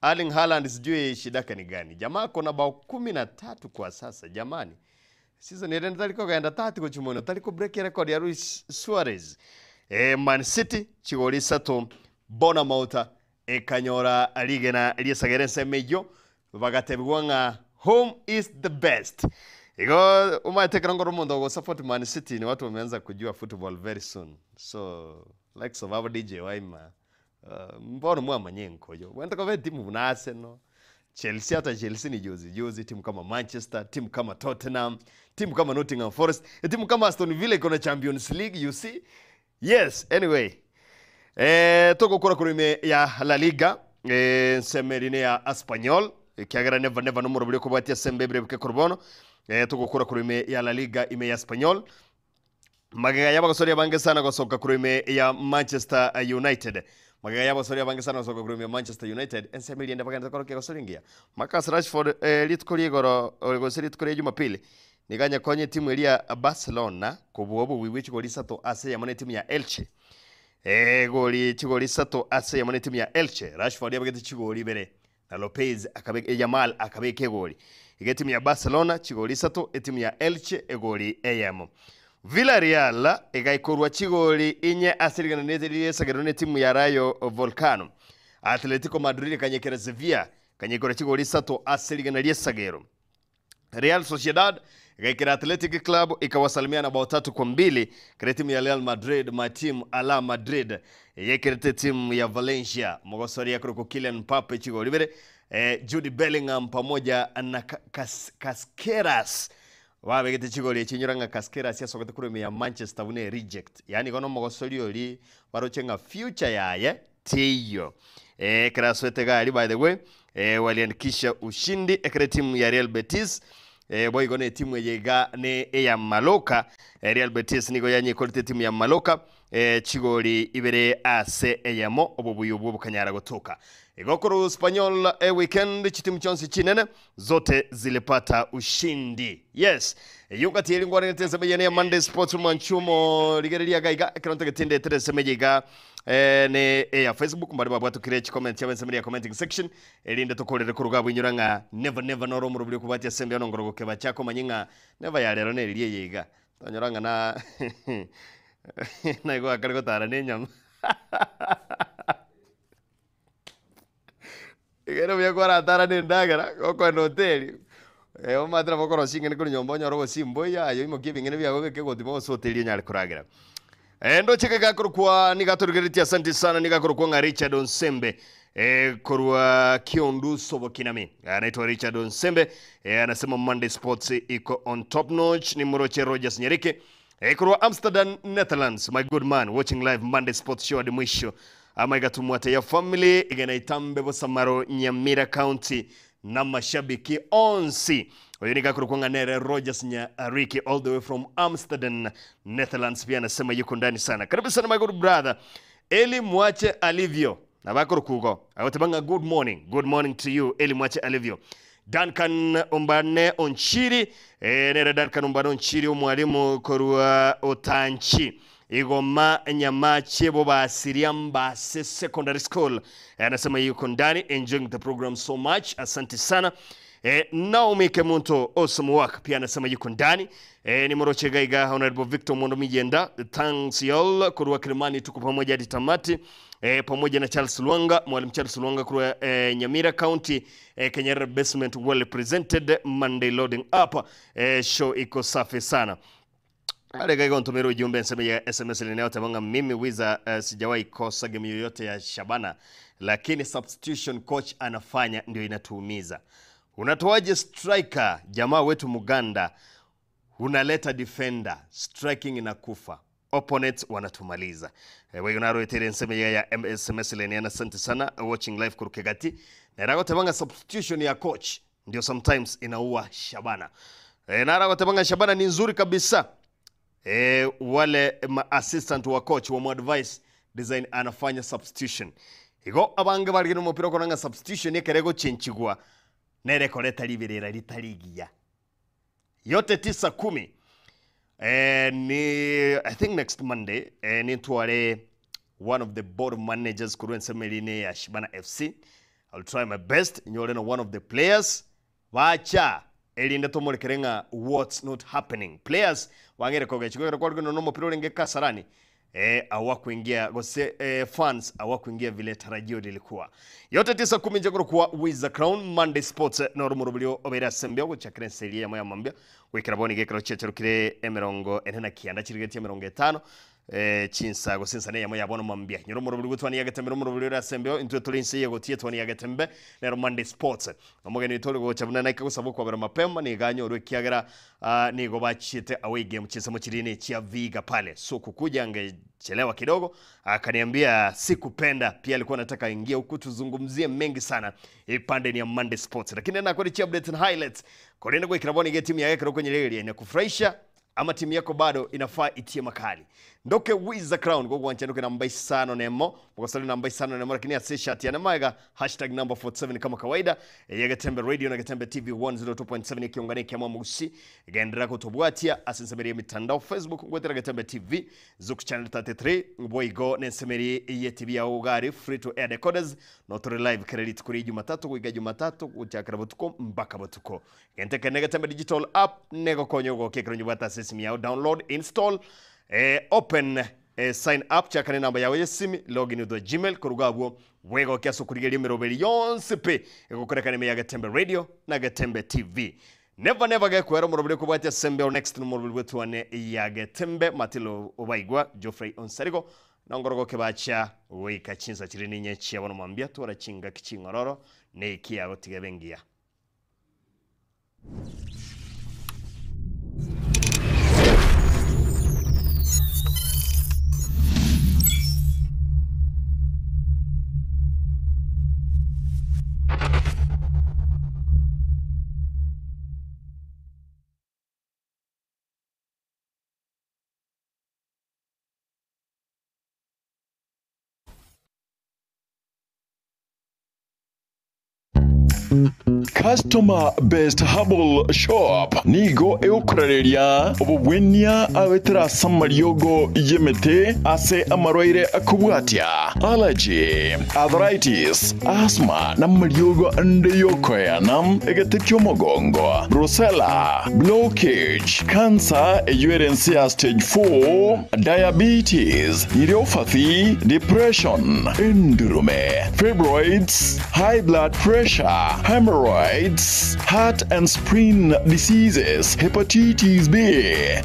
Erling Haaland sijui shida yake ni gani. Jamaa ako na bao 13 kwa sasa jamani. Season ere tari kogenda tati gochia mono tari ko break record ya Luis Suarez. Eh, Man City chigori isato Bournemouth ekanyora rigena riesagera ensemo eyio bagatebigwa ng'a home is the best. Igo omanyete ekero nkore omonto ogosupport Man City ni watu wameanza kujua football very soon. So likes of abo DJ Waima Mbono mwamanya enkoyo. Bwente koba etimu buna Arsenal, Chelsea hata Chelsea ni juzi juzi, timu kama Manchester, timu kama Tottenham, timu kama Nottingham Forest, timu kama Aston Villa iko na Champions League you see. Yes, anyway. Eh, togokora korwa ime ya La Liga eh, ensemo eri ya Espanyol ekiagera never never nomorobori okobwatia ase embe ebere buke korwa bono eh, togokora korwa ime ya La Liga ime ya Espanyol Magega y'abagosori abange sana gosoka korwa ime ya Manchester United. Magega y'abagosori abange sana gosoka korwa ime ya Manchester United, ensemo eria ende bagenderete korokia egosori engiya. Marcus Rashford eh, rituko ria igoro eh, gose rituko ria Jumapili nigo anyekonye etimu eria ya Barcelona kobua obobui bwe chigori isato ase eyemo na etimu ya Elche. Egori chigori isato ase eyemo na etimu ya Elche. Rashford abegete chigori ibere na Lopez akabeka Yamal akabeka egori. Iga etimu ya Barcelona chigori isato, etimu ya Elche egori eyemo. Villarreal egaikorwa chigoli inye ase rigena ri'esagerero n'etimu ya Rayo Volcano. Atletico Madrid ekanyekera Sevilla ekanyekora chigoli isato ase rigena ri'esagero. Real Sociedad egaikera Athletic Club ikawasalimia na bao tatu kwa mbili kera etimu ya Real Madrid my team ala Madrid eyekerete etimu ya Valencia mogosoria korokwa Kylian Mbappe chigoli ibere eh, Jude Bellingham pamoja na Casqueras Babegete chigori echi inyora ng'a Casqueras asogete korwa ime ya Manchester buna ereject, yaani igo nomogosori oria baroche ng'a future yaye teiyo. Eh, ekero asoete iga aria by the way, eh, waliandikisha ushindi ekero etimu ya Real Betis eh, boigo na etimu eye iga ne eya Mallorca. Eh, Real Betis nigo yanyekorete etimu ya Mallorca eh, chigori ibere ase eyemo, obobuya obwo bokanyara gotoka. Igo korwa Espanyol eh, weekend chitimu chionsi chinene Zote zilipata ushindi. Yes. Eyio gati eri ngwanerete ensemo eyio ya Monday Sports mwanchumo rigereria iga iga ekero ntagete ndetere ensemo eye iga eh, ne eya Facebook mbare babwatokire chicomment chiabo ensemo ya commenting section erinde tokorere koruga abwo inyora ng'a never never noro omorobori okobwatia ase embeo nongoro gokeba chaka omanye ng'a never ya rero neriria eye iga tonyora ng'a na naigo akare gotara na enyama Ekero buya kwaratara na endagera, gokoenda hoteli, omanyete nabo okorosia ching'eni korwa nyomba onyore obosimba oye aye oimokie ebing'eni biago obeke egoti bobe ase hoteli onyare koragera. Ndoche gakorokwa nigo atorigereretie asante sana nigo akorokwa ng'a Richard Onsembe korwa Kionduso Bokinami. Anaitwa Richard Onsembe anasema Monday Sports iko on top notch. Nimoroche Rogers Nyariki Korwa Amsterdam, Netherlands, my good man watching live Monday Sports Show hadi mwisho. Amaiga tumwate ya family igena itambe Bosamaro Nyamira County na mashabiki onsi. Oyo nigo akorokwa ng'a nere Rogers Nyariki all the way from Amsterdam, Netherlands pia anasema yuko ndani sana. Karibu sana my good brother. Eli Mwache Alivyo. Nabo akorokwa igo. Agoteba ng'a good morning, good morning to you Eli Mwache Alivyo. Duncan Ombane Onchiri, eh, nere Duncan Ombane Onchiri omwalimu korwa Otanchi Igoma Nyamache Bobasiria Mbase Secondary School. Eh, anasema yuko ndani enjoying the program so much. Asante sana. Eh, Naomi Kemunto awesome work pia anasema yuko ndani. Eh, ni moroche gaiga Honorable Victor Mondo Mijenda thanks y'all korwa Kilimani tuko pamoja hadi tamati. Eh, pamoja na Charles Lwanga, Mwalimu Charles Lwanga korwa eh, Nyamira County eh, Kenyerere Basement well represented Monday loading up eh, show iko safi sana. Arega igo ntumira ujumbe nseme ya SMS linayotema ng'a mimi Wiza eh, sijawahi kosa game yoyote ya Shabana, lakini substitution coach anafanya ndio inatuumiza. Unatoaje striker jamaa wetu Muganda, unaleta defender, striking inakufa opponents wanatumaliza. Eh, wewe naroetere enseme ya ya SMS leniana asante sana watching live kurukegati. Naragoteba ng'a substitution ya coach ndio sometimes inaua Shabana. Eh, naragoteba ng'a Shabana ni nzuri kabisa. Eh, wale ma assistant wa coach wa advice design anafanya substitution. Igo abange barigene omopira okora ng'a substitution ekere egochenchigwa nere ekoreta riberera ritari igiya. Yote tisa kumi eh, ni I think next Monday eh, nintware one of the board managers korwa ensemo eria ine ya Shibana FC. I'll try my best nyore na one of the players bacha erinde tomorekere ng'a what's not happening. Players bang'eire kogechigwa ekero kwarure nonya omopira orenge Kasarani eh, awakuingia gose eh, fans awakuingia vile tarajio lilikuwa. Yote tisa kumi nche korokwa Wiza Crown Monday Sports eh, noro omoroberio obeire ase embeo gochakera ense eria eyemo ya mambia goikera bono iga ekero chiacherokire emerongo ene na kianda chirigetie emerongo etano eh, chinsa gose ensa neyemo ya bono mambia nyora omoroberi gotwania agetembe omoroberi ore ase embeo intwe tore inse yegotia etwania agetembe nero Monday Sports Omogeni oito ore gocha buna naike gosaba okwabera mapema nigo anyorwe ekiagera nigo bachiete away game chinsemo chiria ne chia Vihiga pale so kukuja angechelewa kidogo akaniambia sikupenda pia alikuwa anataka aingie huku tuzungumzie mengi sana ipande ni ya Monday Sports lakini nakore chi updates and highlights korende goikera bono iga etimu yaye ekero okonyeregeria inakufurahisha Ama timu yako bado inafaa itie makali. Ndoke Wiz the Crown gogwancha ndoke namba isano nemo mogosore namba isano nemo lakini ase eshati yane maega hashtag number 47 kama kawaida eye Getembe Radio na Getembe TV 102.7 ekiongane ekiamo omogusi genderera gotobwatia ase ensemo eria emitandao Facebook ngwetera Getembe TV Zuku channel 33 boigo na ensemo eria ye TV yao gari free to air decoders notore live kera rituko ria Jumatatu goika Jumatatu gochakera botuko mpaka botuko Gento ekero negetembe digital app negokonya ogokia ekero nyobwate ase. esimi yao download, install, open, sign up, chaka nenamba yao y'esimi, login with your Gmail, koruga abwo bwegoke ase okorigereria emeroberi yonsi pi egokorekana ime ya Getembe Radio na Getembe TV. Never never gekwera omoroberi okobwatia ase embeo next nomoroberi bw'etuane ya Getembe Matilo Obaigwa Geoffrey Onsarigo nongorogoke bacha goika chinsa chiria ninye chia bono mambia twara chingaki ching'ororo neiki yago tiga ebe engiya. Customer Best Herbal Shop nigo egokorareria obobwenia goetera ase amariogo y'emete ase amarwaire akobwatia allergy, arthritis, asthma na amariogo ande y'okoeana, egete ki'omogongo, brucella, blockage, cancer eyio ere ense ya stage 4, diabetes, neuropathy, depression, endurume, fibroids, high blood pressure, hemorrhoids, heart and spleen diseases, hepatitis B,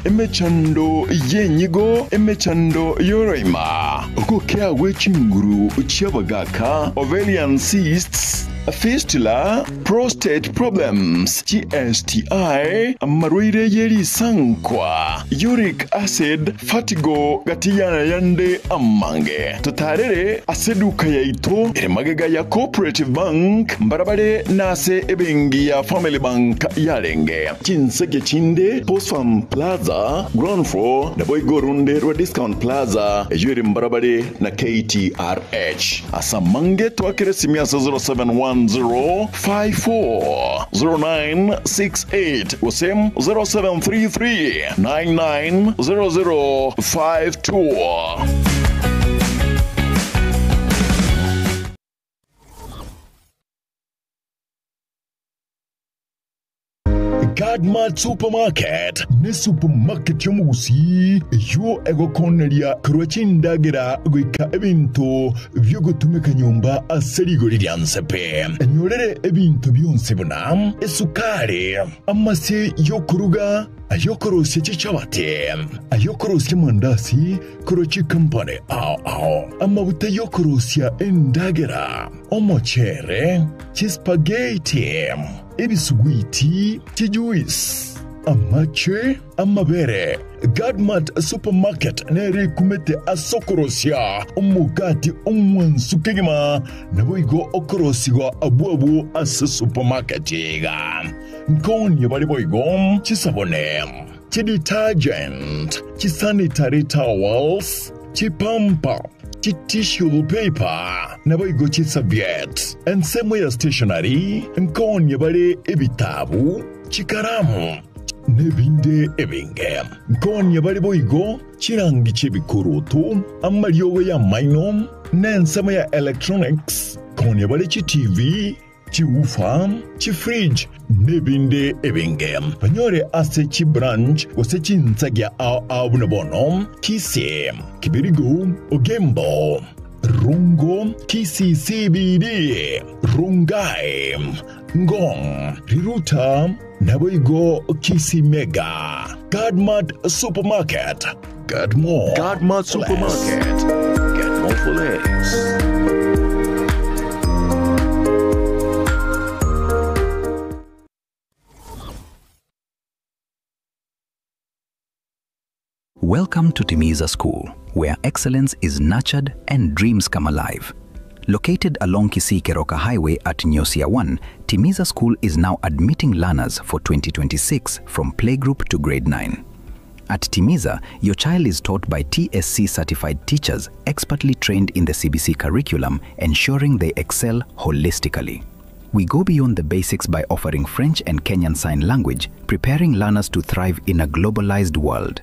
emechando y'enyigo, emechando y'oroima, ogokea gwe chinguru chi'abagaka, ovarian cysts, fistula, prostate problems, chiSTI, amarwaire ye risankwa, uric acid, fatigo gati y'ayande amange. Totarere ase eduka yaito ere magega ya Cooperative Bank mbarabare nase ebenki ya Family Bank yarenge. Chinseke chinde Post Farm Plaza, ground floor, naboigo orunde rwa Discount Plaza eyio ere mbarabare na KTRH. Ase amange twakere esimi ase 0710 540968 gose 0733 990052. Godmart Supermarket ne supermarket y'omogusii eyio egokoneria korwa chindagera goika ebinto bi'ogotumeka nyomba ase rigori ria nse pe. Enyorere ebinto bionsi buna esukari, amase y'okoruga, ay'okorosia chichabati, ay'okorosia amandasi korwa chikampani ao ao, amabuta y'okorosia endagera, omochere, chispageti, ebisuguiti, chijuice, amache, amabere. Godmart Supermarket nere ekumete ase okorosia omogati omwansu kegima, naboigo okorosigwa abwo abwo ase supermarket iga. Nkonie bare boigo chisabune, chidetergent, chisanitary towels, chipampa, chitissue paper, naboigo chiserviette. Ensemo ya stationery nkonie bare ebitabu, chikaramu, nebinde ebinge. Nkonie bare boigo chirangi chi'ebikoroto, amariogo y'amaino, na ensemo ya electronics, nkonie bare chiTV, chiwoofer, chifridge, nebinde ebinge. Banyore ase chibranch gose chinsagia ao ao buna bono, Kisii, Kibirigo, Ogembo, Rongo, Kisii CBD, Rongai, Ngong, Riruta, naboigo Kisii Mega. Godmart Supermarket, get more Godmart for less. Supermarket. Get more for less. Welcome to Timiza School, where excellence is nurtured and dreams come alive. Located along Kisii Keroka Highway at Nyosia 1, Timiza School is now admitting learners for 2026 from playgroup to grade 9. At Timiza, your child is taught by TSC certified teachers expertly trained in the CBC curriculum, ensuring they excel holistically. We go beyond the basics by offering French and Kenyan Sign Language, preparing learners to thrive in a globalized world.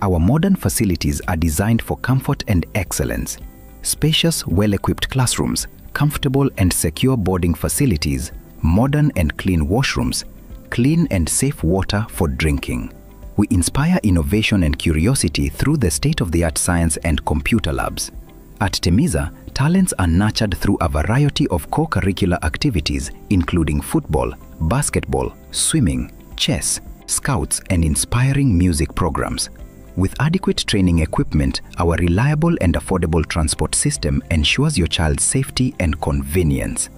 Our modern facilities are designed for comfort and excellence. Spacious, well equipped classrooms, comfortable and secure boarding facilities, modern and clean washrooms, clean and safe water for drinking. We inspire innovation and curiosity through the state-of-the-art science and computer labs. At Timiza, talents are nurtured through a variety of co-curricular activities including football, basketball, swimming, chess, scouts and inspiring music programs. With adequate training equipment, our reliable and affordable transport system ensures your child's safety and convenience.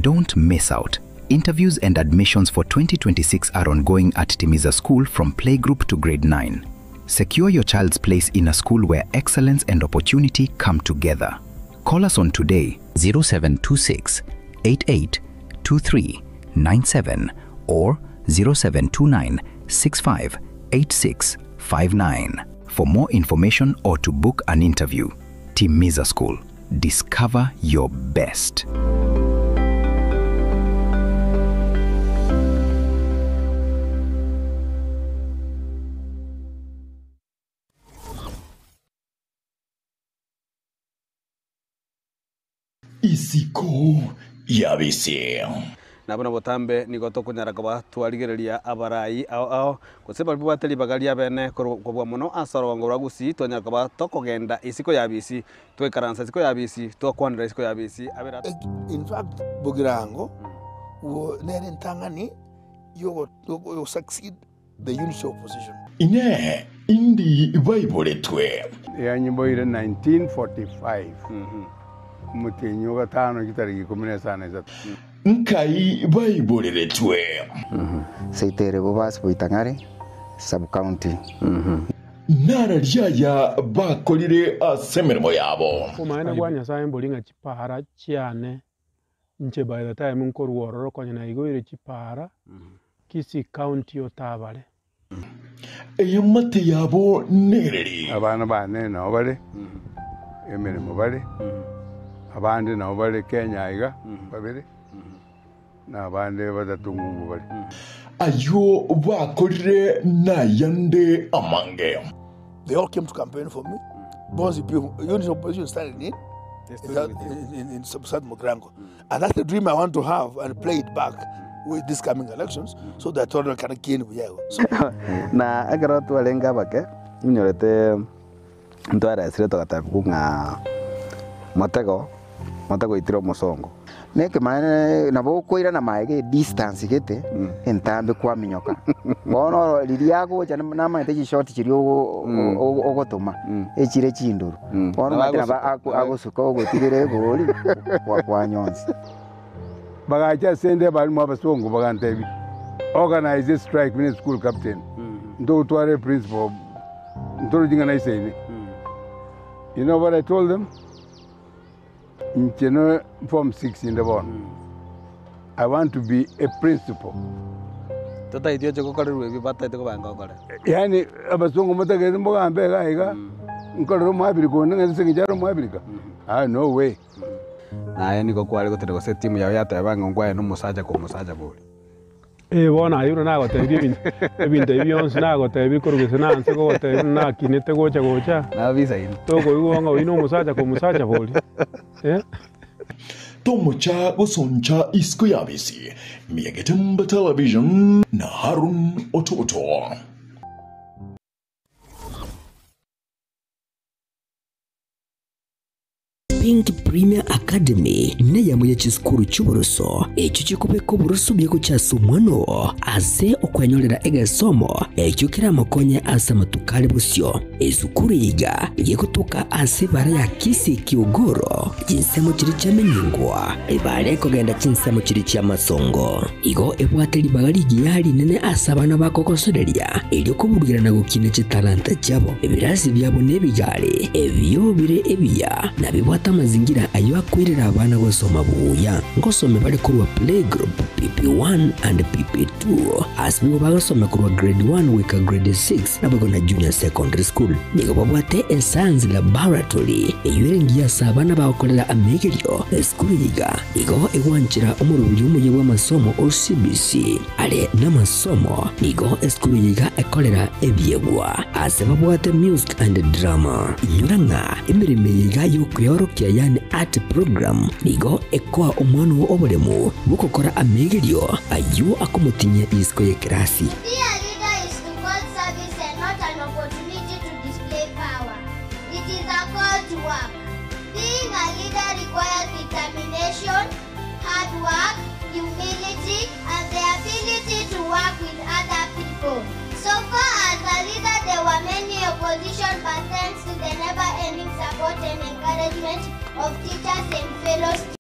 Don't miss out. Interviews and admissions for 2026 are ongoing at Timiza School from playgroup to grade 9. Secure your child's place in a school where excellence and opportunity come together. Call us on today 0726 88 23 97 or 0729 65 86 59 for more information or to book an interview. Timiza School. Discover your best. Isiko y'abisi. Na buna botambe nigo tokonyara koba twarigereria abarai ao ao, gose baria babwate ribaga riabene korwa kobua mono ase orogongo rwa Gusii, twanyara koba tokogenda isiko y'abisi, twaikaransa isiko y'abisi, twakwanera isiko y'abisi abere. In fact, Bogirango nere entang'ani yogo succeed the unity opposition. Inee! Indi baiboretwe? Yanyiboire 1945, omotienyi o gatano chitariki ikomi na isano na isato. Nkai baiboreretwe? Seitere Bobasi Boitang'are Sub-county. Nararia aya bakorire ase emeremo yabo. Obomaene bwa Nyasae mbori ng'a chipaara chiane inche by the time nkorwa ororo konya naigoire chipaara Kisii County otabare. Eamate yabo nereri. Abana bane nao bare emeremo bare, abande nao bare Kenya aiga babere, na abande batato ng'umbu bare. Ayio bakorire nayande amange. They all came to campaign for me. Bonzi unity opposition started in, in, in, in South Mugirango. And that's the dream I want to have and play it back with these coming elections so that Toronto can gain Buyago. So, Na ekero twarenge abake, inyorete ntwaresire togatebigwa ng'a motego, motego oitire omosongo. Nekemaene nabo okoirana maega edistance gete entambe kwaminyoka. Bono oro riria agocha namanyete chishoti chiria ogotoma echire chindoro. Bono omanyete nabo agosuka ogotigera egori kwanyonsi. Bagacha ase ende abalimu abasongo bagantebia, Organise a strike buna eschool captain, ntogotwara eprincipal, ntorochi ng'a naisaine. You know what I told them? Inche no form six inde bono, I want to be a principal. Totaeti oche gokorerwa ebio bataete kobanga okore. Yaani abasongo motagete mbogambe iga iga, nkorere omoabirika onde ng'a ase eng'encho are omoabirika? Ah no way. Naye nigo kware gotera gose etimu yao yateba ng'a nkwaye nomosacha komosacha bori. Ee bono aye buna nagotebirie ebinto ebinto ebi bionsi nagotebirie korwa gose nanse kogotebia buna nakinete gocha gocha, Nabisaine. tokoigwa ng'a oyio nomosacha komosacha bori eh. Tomocha gosoncha isiko y'abisi, Miagetemba Television na Harun Ototo. Pink Premier Academy neyamo ye chisukuru chi'oboroso echio chikobeka oboroso buya gochia ase omwana oo ase okwenyorera egesomo ekio keramokonye ase amatuko are bosio. Esukuru eye iga gegotoka ase ebara ya Kisii Kiogoro, chinsemo chiria chiamenyingwa ebara ekogenda chinsemo chiria chi'amasongo. Igo ebwate ribaga rigiya rinene ase abana bakogosoreria erio koburugera na gokina chitalanta chiabo. Ebirasi biabo nebigari ebio bire ebiya na bibwate amazingira ayio akoirera abana gosoma buya. Ngosome bare korwa playgroup, PP1 and PP2, ase nigo bagosoma korwa grade 1 goika grade 6 naboigo na junior secondary school. Nigo babwate escience laboratory eyio ere engiya ase abana bagokorera amegerio. Esukuru eye iga nigo egwanchera omoroberi omuya bw'amasomo o CBC are namasomo. Nigo esukuru eye iga ekorera ebiegwa ase babwate music and drama. Inyora ng'a emeremo eye iga y'okweorokia yaani art program nigo ekoa omwana oo oboremu bw'ogokora amegerio ayio akomotinyia isiko y'ekerasi. Be a leader is to call service and requires determination, hard work, humility, and the ability to work with other people. So far as a leader, there were many opposition, but thanks to the never-ending support and encouragement of teachers and fellow students,